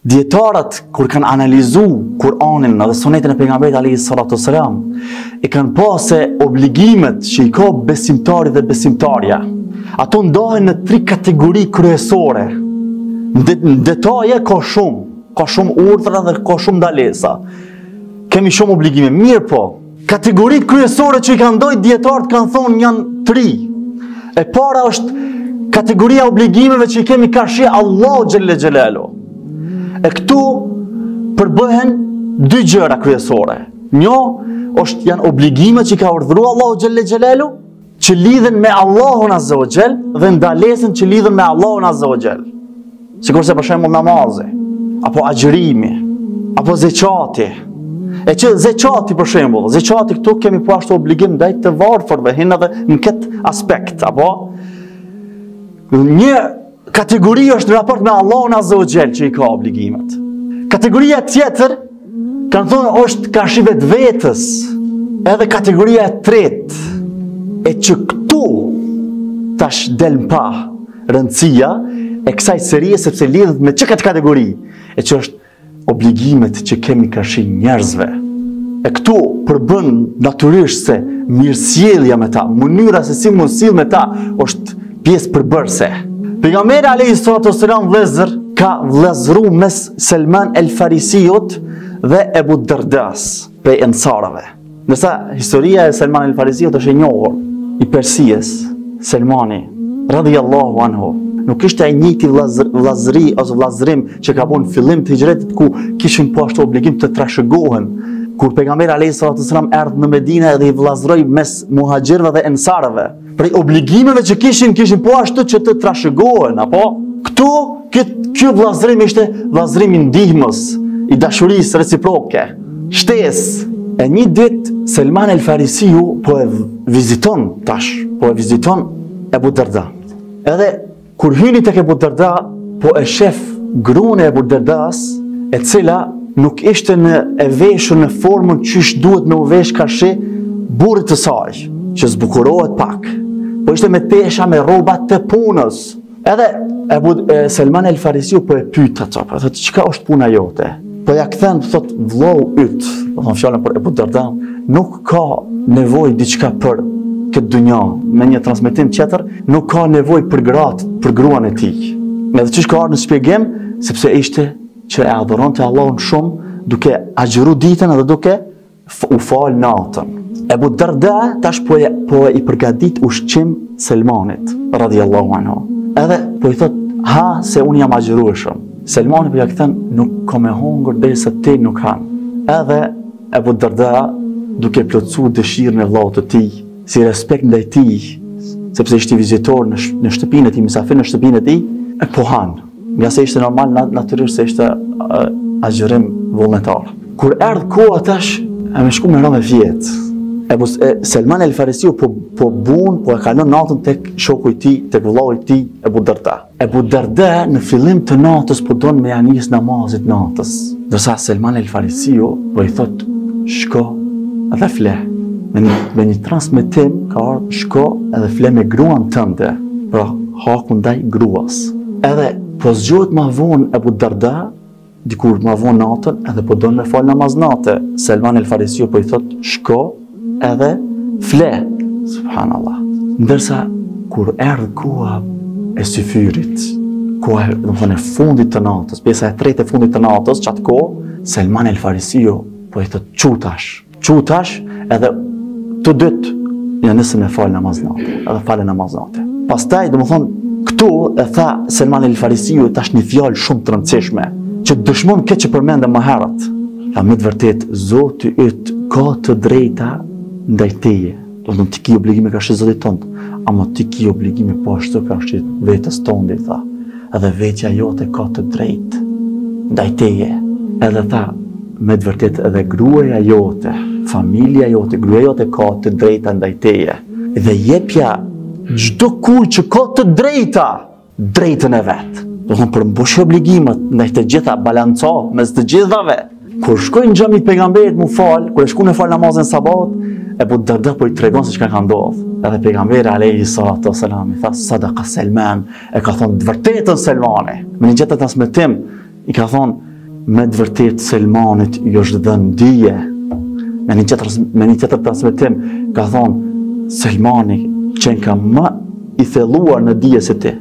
Dijetarët kur kanë analizu Kur'anin dhe sunetin e pejgamberit alayhi salatu selam, e kanë pa se obligimet që i ka besimtari dhe besimtarja, ato ndahen në tri kategori kryesore. Në detaje ka shumë, ka shumë urdhra dhe ka shumë ndalesa. Kemi shumë obligime, mirëpo, Kategoritë kryesore që i kanë ndaj dijetarët kanë thonë janë tri. E para është kategoria e obligimeve që i kemi karshi Allahut xhelle xhelaluhu. E këtu përbëhen dy gjëra kryesore. Një është janë obligimet që i ka urdhëru Allahu xhelle xhelaluhu, që lidhen me Allahun Azza wa Jall dhe ndalesën që lidhen me Allahun Azza wa Jall. Sikurse për shembull namazi, apo agjërimi, apo zeqati. E që zeqati për shembull, zeqati këtu kemi po ashtu obligim ndaj të varfërve, hin edhe në këtë aspekt, apo një kategori është në raport me Allahun Azza wa Jall që i ka obligimet. Kategoria tjetër Kanë thonë është karshi vetvetes, edhe kategoria e tretë, e që këtu tash del në pah rëndësia e kësaj serie sepse lidhet me që këtë kategori, e që është obligimet që kemi karshi njerëzve. E këtu përbën natyrisht se mirësjellja me ta, mënyra se si m'u sill me ta, është pjesë përbërëse. Pejgamberi alayhi salatu wasalam vëllezër ka vëllazëru mes Selman el Farisiut dhe Ebu Dardas prej Ensarëve. Ndërsa historia e Selman el Farisiut është e njohur i Persisë, Selmani radhiyallahu anhu nuk ishte i njëjti vllazëri ose vllazërim që ka bo në fillim të hixhretit ku kishin po ashtu obligim të trashëgohen. Kur pejgamberi alayhi salatu wasalam erdhi në Medinë edhe i vllazëroi mes muhaxhirëve dhe ensarëve. Prej obligimeve që kishin, kishin po ashtu që të trashëgohen, apo? Këtu, ky vllazërim ishte vllazërim i ndihmës, i dashurisë reciproke, shtesë. E një ditë, Selman el Farisiu po e viziton tash, po e viziton Ebu Darda. Edhe Kur hyni tek Ebu Derda, po e shef gruan e Ebu Derdas, e cila nuk ishte në e veshur në formën qysh duhet me u vesh karshi burrit të saj, që zbukurohet pak. Po ishte me tesha me rroba të punës. Edhe Ebu e, Selman el Farisiu po e pyet atë, po thotë çka është puna jote? Po ja kthen thot vllau yt, do thonë fjalën për Ebu Derda, nuk ka nevojë diçka për këtë dynja, me një transmetim tjetër, nuk ka nevojë për gratë, për gruan e tij. Edhe qysh ka ardhur në shpjegim, sepse ishte që e adhuronte Allahun shumë, duke agjëru ditën edhe duke u fal natën. Ebu Darda tash po e, po i përgatit ushqim Selmanit, radiallahu anhu. Edhe po i thot, ha se unë jam agjërueshëm. Selmani po ja kthen, nuk kom me hongër derisa ti nuk han. Edhe Ebu Darda duke plotësu dëshirën e vllaut të tij, si respekt ndaj tij, sepse ishte vizitor në, në shtëpinë e tij, mysafir në shtëpinë e tij, e po han. Ngase ishte normal, natyrisht se ishte agjërim vullnetar. Kur erdh koha tash, e me shku me ra me fjet. Ebu, e, Selman el Farisiu po, po bun, po e kalon natën tek shoku i tij, tek vllau i tij, Ebu Darda. Ebu Darda në fillim të natës po don me ja nis namazit natës. Ndërsa Selman el Farisiu po i thot shko edhe fle. Me një, me një transmetim ka ardhur shko edhe fle me gruan tënde. Pra haku ndaj gruas. Edhe po zgjohet ma vonë Ebu Darda Dikur ma vonë natën edhe po don me fal namaz nate. Selman el Farisiu po i thot shko edhe fle. Subhanallah. Ndërsa kur erdh koha e syfyrit, koha e, domethënë e fundit të natës, pjesa e tretë e fundit të natës, qatë kohë, Selman el Farisiu po i thot çu tash. Çu tash edhe të dytë ja nisën me falë namaz nate, edhe falën namaz nate. Pastaj, domethonë, këtu e tha Selman el Farisiu tash një fjalë shumë të rëndësishme, që dëshmon këtë që përmendëm më herët. Tha me të vërtet, Zoti yt ka të drejta ndaj teje. Domethonë, ti ki obligime karshi Zotit tënd, ama ti ki obligime po ashtu karshi vetes tënde, tha. Edhe vetja jote ka të drejtë ndaj teje. Edhe tha, me të vërtetë edhe gruaja jote, familja jote, gruaja jote ka të drejta ndaj teje. Dhe jepja çdokujt që ka të drejta, drejtën e vet. Domethonë përmbush obligimet ndaj të gjitha, balanco mes të gjithave. Kur shkojnë në xhami të pejgamberit mu fal, kur e shkun e fal namazin sabahut, Ebu Darda po i tregon se çka ka ndodhur. Edhe pejgamberi alayhi salatu wasalam i tha sadaka Selman, e ka thonë të vërtetën Selmani. Me një tjetër transmetim i ka thonë. Me të vërtetë Selmanit i është dhënë dije. Me një tjetër, me një tjetër transmetim, ka thonë, Selmani qenka më i thelluar në dije se ti.